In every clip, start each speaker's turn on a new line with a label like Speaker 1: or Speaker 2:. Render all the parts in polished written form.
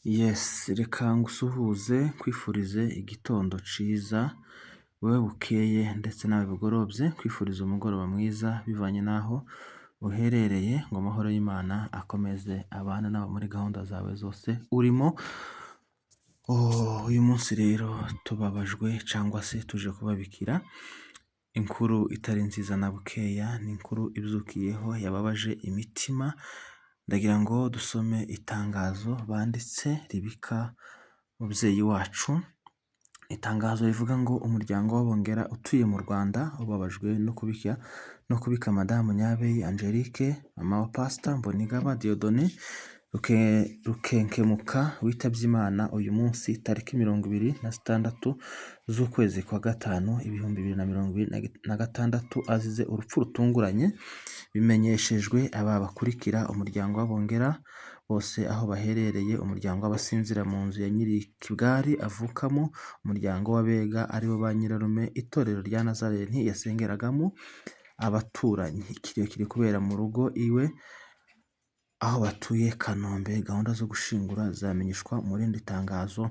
Speaker 1: Yes, reka ngusuhuze nkwifurize igitondo ciza, wowe bukeye ndetse nawe bugorobye, nkwifuriza umugoroba mwiza bivanye n'aho uherereye, ngo amahoro y'Imana akomeze abane nawe muri gahunda zawe zose urimo. Oh, uyu munsi rero tubabajwe cyangwa se tuje kubabikira inkuru itari nziza na bukeya, ni inkuru ibyukiyeho yababaje imitima. Ndagira ngo dusome itangazo banditse ribika mubyeyi wacu. Itangazo rivuga ngo umuryango w'Abongera utuye mu Rwanda ubabajwe no kubika Madamu Nyabeyi Angelique, mama wa Pastor Mbonigaba Dieudonné Rukenkemuka, witabye Imana uyu munsi tariki 26 z'ukwezi kwa gatanu 2026, azize urupfu rutunguranye. Bimenyeshejwe aba bakurikira: umuryango w'Abongera bose aho baherereye, umuryango w'Abasinzira mu nzu ya Nyirikibwari avukamo, umuryango w'Abega aribo ba nyirarume, itorero rya Nazareti yasengeragamo, abaturanyi. Ikiriyo kiri kubera mu rugo iwe aho batuye Kanombe. Gahunda zo gushingura zamenyeshwa mu rindi tangazo.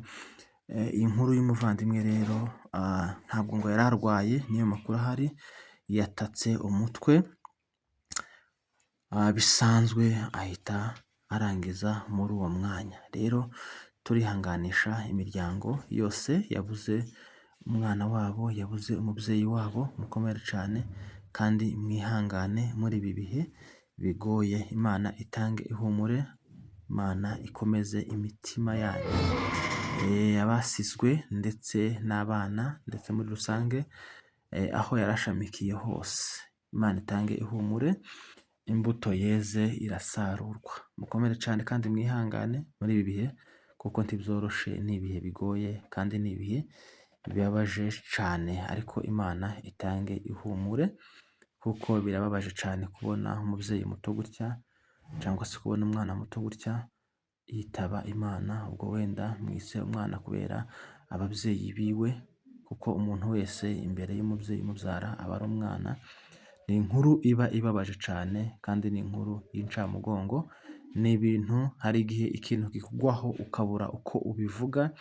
Speaker 1: Iyi nkuru y'umuvandimwe rero, ntabwo ngo yari arwaye, niyo makuru ahari, yatatse umutwe bisanzwe ahita arangiza muri uwo mwanya. Rero turihanganisha imiryango yose yabuze umwana wabo, yabuze umubyeyi wabo. Mukomere cyane kandi mwihangane muri ibi bihe bigoye. Imana itange ihumure, Imana ikomeze imitima yanyu, abasizwe ndetse n'abana, ndetse muri rusange aho yarashamikiye hose. Imana itange ihumure, imbuto yeze irasarurwa. Mukomere cyane kandi mwihangane muri ibi bihe, kuko ntibyoroshe, ni ibihe bigoye kandi ni ibihe bibabaje cyane, ariko Imana itange ihumure, kuko birababaje cyane kubona umubyeyi muto gutya cyangwa se kubona umwana muto gutya yitaba Imana. Ubwo wenda mwise umwana kubera ababyeyi biwe, kuko umuntu wese imbere y'umubyeyi umubyara aba ari umwana. Ni inkuru iba ibabaje cyane kandi ni inkuru y'incamugongo. Ni ibintu, hari igihe ikintu kikugwaho ukabura uko ubivuga.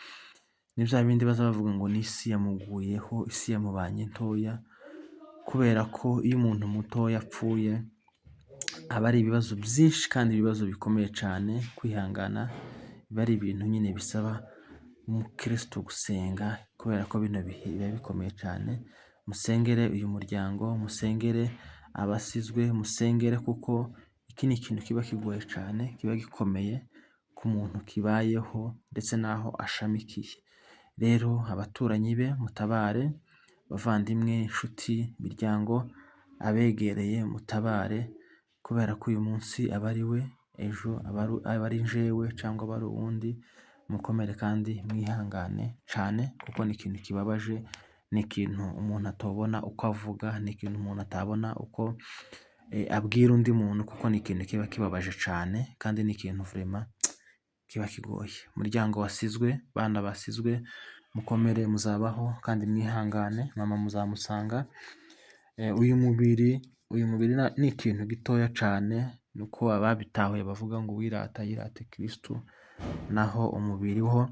Speaker 1: Ni bya bindi baza bavuga ngo ni isi yamuguyeho, isi yamubanye ntoya, kubera ko iyo umuntu mutoya apfuye aba ari ibibazo byinshi kandi ibibazo bikomeye cyane. Kwihangana biba ari ibintu nyine bisaba umukristo gusenga, kubera ko bino bihe biba bikomeye cyane. Musengere uyu muryango, musengere abasizwe, musengere, kuko iki ni ikintu kiba kigoye cyane, kiba gikomeye ku muntu kibayeho ndetse n'aho ashamikiye. Rero abaturanyi be mutabare, abavandimwe, inshuti, imiryango, abegereye mutabare, kubera ko uyu munsi aba ari we, ejo aba ari njyewe cyangwa aba ari uwundi. Mukomere kandi mwihangane cyane, kuko ni ikintu kibabaje, ni ikintu umuntu atabona uko avuga, ni ikintu umuntu atabona uko abwira undi muntu, kuko ni ikintu kiba kibabaje cyane kandi ni ikintu vraiment kiba kigoye. Umuryango wasizwe, bana basizwe, mukomere, muzabaho kandi mwihangane, mama muzamusanga. Uyu mubiri ni ikintu gitoya cyane, nuko ababitahuye bavuga ngo uwirata yirate Kirisitu, naho umubiri wo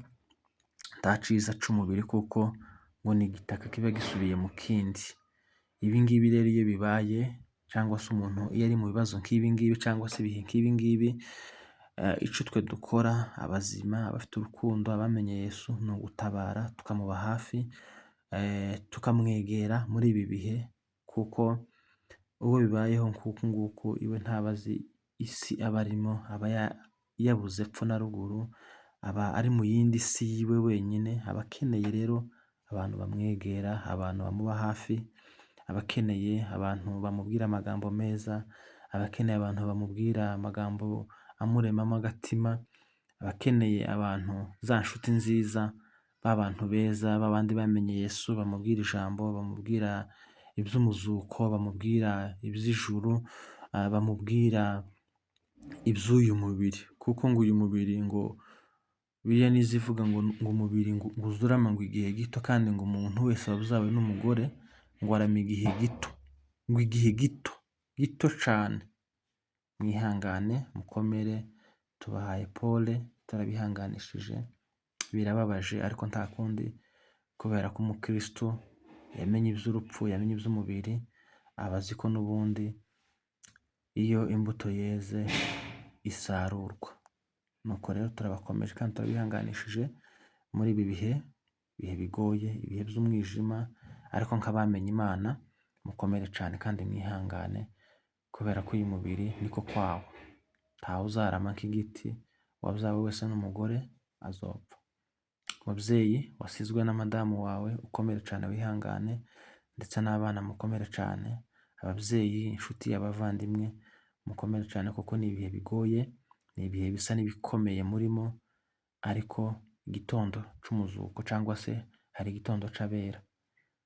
Speaker 1: nta ciza c'umubiri, kuko ngo ni igitaka kiba gisubiye mu kindi. Ibi ngibi rero iyo bibaye, cyangwa se umuntu iyo ari mu bibazo nk'ibi ngibi cyangwa se ibihe nk'ibi ngibi, icyo twe dukora abazima, abafite urukundo, abamenye Yesu, ni ugutabara tukamuba hafi, tukamwegera muri ibi bihe, kuko uwo bibayeho nk'uku nguku iwe ntaba azi isi aba arimo, aba yabuze epfo na ruguru, aba ari mu yindi si yiwe wenyine. Aba akeneye rero abantu bamwegera, abantu bamuba hafi, aba akeneye abantu bamubwira amagambo meza, aba akeneye abantu bamubwira amagambo amuremamo agatima, aba akeneye abantu, za nshuti nziza, ba bantu beza, ba bandi bamenye Yesu, bamubwira ijambo, bamubwira iby'umuzuko, bamubwira iby'ijuru, bamubwira iby'uyu mubiri, kuko ngo uyu mubiri, ngo Bibiliya nizo ivuga ngo umubiri ngo uzurama ngo igihe gito, kandi ngo umuntu wese wabyawe n'umugore ngo arama igihe gito, ngo igihe gito gito cyane. Mwihangane, mukomere, tubahaye pole. Turabihanganishije, birababaje ariko nta kundi, kubera ko umukristo yamenye iby'urupfu, yamenye iby'umubiri, aba azi ko n'ubundi iyo imbuto yeze isarurwa. Nuko rero turabakomeje kandi turabihanganishije muri ibi bihe, ibihe bigoye, ibihe by'umwijima, ariko nk'abamenye Imana mukomere cyane kandi mwihangane, kubera ko uyu mubiri niko kwawo, ntawe uzarama nk'igiti, uwabyawe wese n'umugore azopfa. Mubyeyi wasizwe na madamu wawe, ukomere cyane wihangane, ndetse n'abana mukomere cyane, ababyeyi, inshuti, abavandimwe mukomere cyane, kuko ni ibihe bigoye, ni ibihe bisa n'ibikomeye murimo, ariko igitondo cy'umuzuko cyangwa se hari igitondo cy'abera,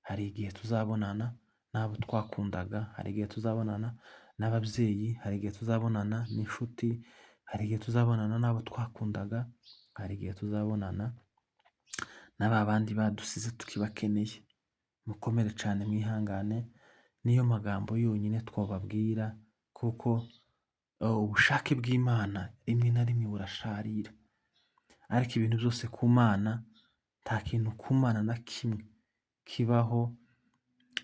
Speaker 1: hari igihe tuzabonana n'abo twakundaga, hari igihe tuzabonana n'ababyeyi, hari igihe tuzabonana n'inshuti, hari igihe tuzabonana n'abo twakundaga, hari igihe tuzabonana na ba bandi badusize tukibakeneye. Mukomere cyane mwihangane, niyo magambo yonyine twababwira, kuko ubushake bw'Imana rimwe na rimwe burasharira, ariko ibintu byose ku Mana, nta kintu ku Mana na kimwe kibaho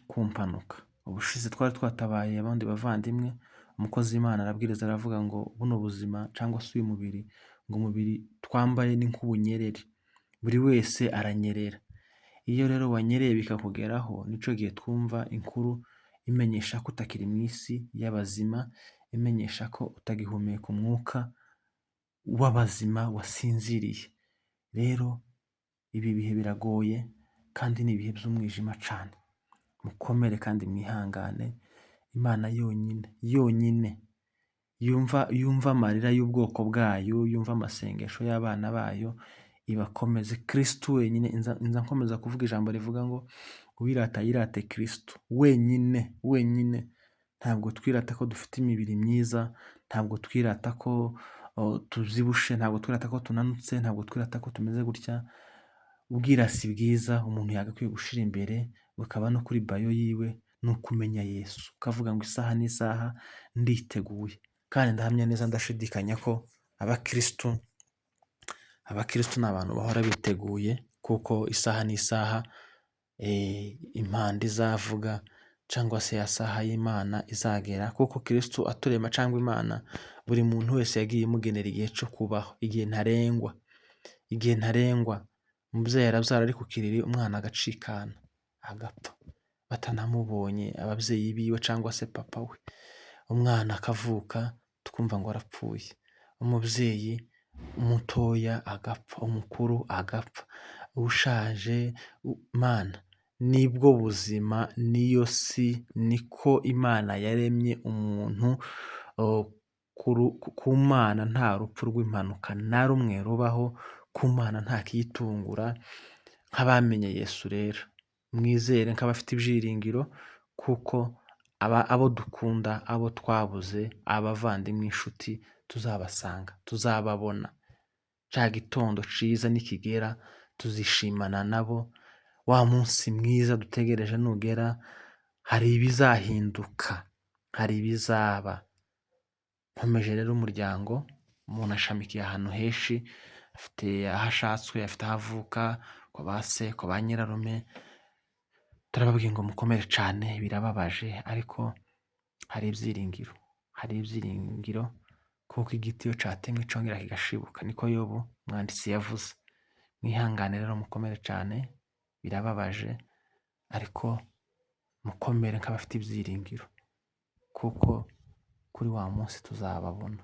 Speaker 1: ku mpanuka. Ubushize twari twatabaye abandi bavandimwe, umukozi w'Imana arabwiriza aravuga ngo buno buzima cyangwa se uyu mubiri, ngo umubiri twambaye ni nk'ubunyereri, buri wese aranyerera. Iyo rero wanyereye bikakugeraho, nicyo gihe twumva inkuru imenyesha ko utakiri mu isi y'abazima, imenyesha ko utagihumeka umwuka w'abazima wasinziriye. Rero ibi bihe biragoye kandi ni ibihe by'umwijima cyane. Mukomere kandi mwihangane, Imana yonyine yonyine yumva amarira y'ubwoko bwayo, yumva amasengesho y'abana bayo, ibakomeze. Kristo wenyine, nza nkomeza kuvuga ijambo rivuga ngo uwirata yirate Kristo wenyine wenyine. Ntabwo twirata ko dufite imibiri myiza, ntabwo twirata ko tuzibushe, ntabwo twirata ko tunanutse, ntabwo twirata ko tumeze gutya. Ubwirasi bwiza umuntu yagakwiye gushyira imbere, bukaba no kuri bayo yiwe, ni ukumenya Yesu, ukavuga ngo isaha n'isaha nditeguye. Kandi ndahamya neza ndashidikanya ko abakristo ni abantu bahora biteguye, kuko isaha n'isaha impanda izavuga cyangwa se ya saha y'Imana izagera, kuko Kristo aturema cyangwa Imana, buri muntu wese yagiye imugenera igihe cyo kubaho, igihe ntarengwa, igihe ntarengwa. Umubyeyi arabyara ari ku kiriri, umwana agacikana agapfa batanamubonye ababyeyi biwe cyangwa se papa we, umwana akavuka tukumva ngo arapfuye, umubyeyi mutoya agapfa, umukuru agapfa, ushaje. Mana, nibwo buzima, niyo si, niko Imana yaremye umuntu. Ku Mana nta rupfu rw'impanuka na rumwe rubaho, ku Mana nta kiyitungura. Nk'abamenye Yesu rero mwizere nk'abafite ibyiringiro, kuko abo dukunda, abo twabuze, abavandimwe, inshuti, tuzabasanga, tuzababona. Cya gitondo cyiza nikigera tuzishimana nabo, wa munsi mwiza dutegereje nugera, hari ibizahinduka, hari ibizaba. Nkomeje rero umuryango, umuntu ashamikiye ahantu henshi, afite aho ashatswe, afite aho avuka, ku ba se, ku ba nyirarume. Turababwiye ngo mukomere cyane, birababaje ariko hari ibyiringiro, hari ibyiringiro, kuko igiti iyo cyatemwe cyongera kigashibuka, niko Yobu umwanditsi yavuze. Mwihangane rero mukomere cyane, birababaje ariko mukomere nk'abafite ibyiringiro, kuko kuri wa munsi tuzababona,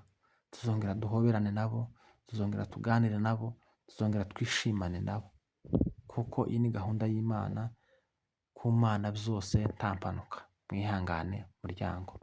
Speaker 1: tuzongera duhoberane nabo, tuzongera tuganire nabo, tuzongera twishimane nabo, kuko iyi ni gahunda y'Imana. Ku Mana byose nta mpanuka. Mwihangane muryango.